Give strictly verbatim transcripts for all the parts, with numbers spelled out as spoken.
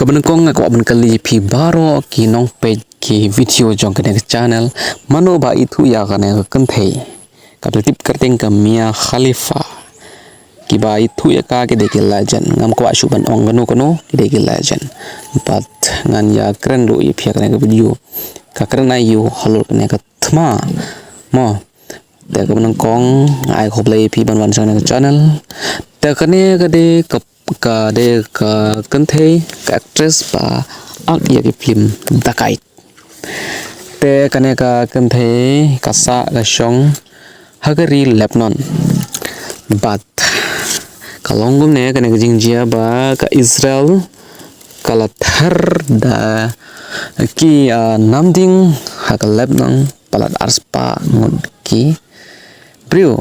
Kaba nyngkong nga kwah ban kylli phi baroh ki nongpeit ki video jong kane ka channel, mano ba ithuh ïa kane ka kynthei kaba tip kyrteng ka Mia Khalifa? Kiba ithuh ïa ka ki dei ki legend, ngam kwah shuh ban ong kano kano, ki dei ki legend. Bad ngan ïakren ruh ïa phi ïa kane ka video, ka kren aïu halor kane ka thma. Mo, te kaba nyngkong nga ai khublei ïa phi ban wan sha kane ka channel. Te kane ka dei ka, ka dei ka kynthei, ka actress ba act ïa ki film Dakaid. Te kane ka kynthei ka sah ka shong ha ka ri Lebanon. Bad ka long kumne kane ka jingjia ba ka Israel ka la ther da ki, ah, namding ha ka Lebanon, palat arspah ngut ki briew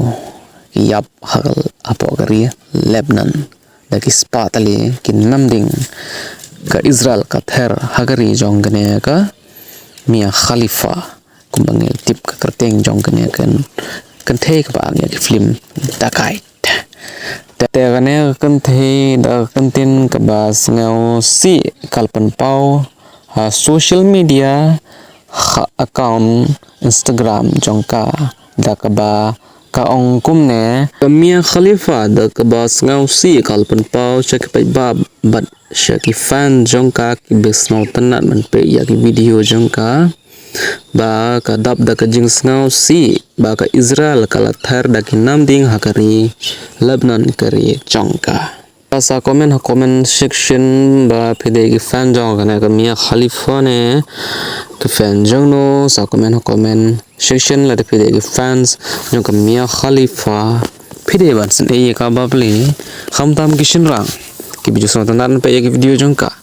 ki ïap ha ka, hapoh ka ri Lebanon da ki spah tylli ki namding. Ka Israel ka ther ha ka ri jong kane ka Mia Khalifa, kumba ngi tip ka kyrteng jong kane ka kynthei kaba act ïa ki film Dakaid. Te, te kane ka kynthei da ka kyntien kaba sngewsih ka la pynpaw ha social media, ha account Instagram jong ka, da kaba ka ong kumne: Ka Mia Khalifa da kaba sngewsih ka la pynpaw sha ki paidbah bad sha ki fan jong ka kiba sngewtynnat ban peit ïa ki video jong ka, ba ka dap da ka jingsngewsih ba ka Israel ka la ther da ki namding ha ka ri Lebanon, ka ri jong ka. Sa comment ha comment section ba phi dei ki fan jong kane ka Mia Khalifa ne ki fan jong no, sa comment ha comment section. Lada phi dei ki fans jong ka Mia Khalifa, phi dei ban sngewsih ïa ka bapli, khamtam ki shynrang kiba ju sngewtynnat ban peit ïa ki video jong ka.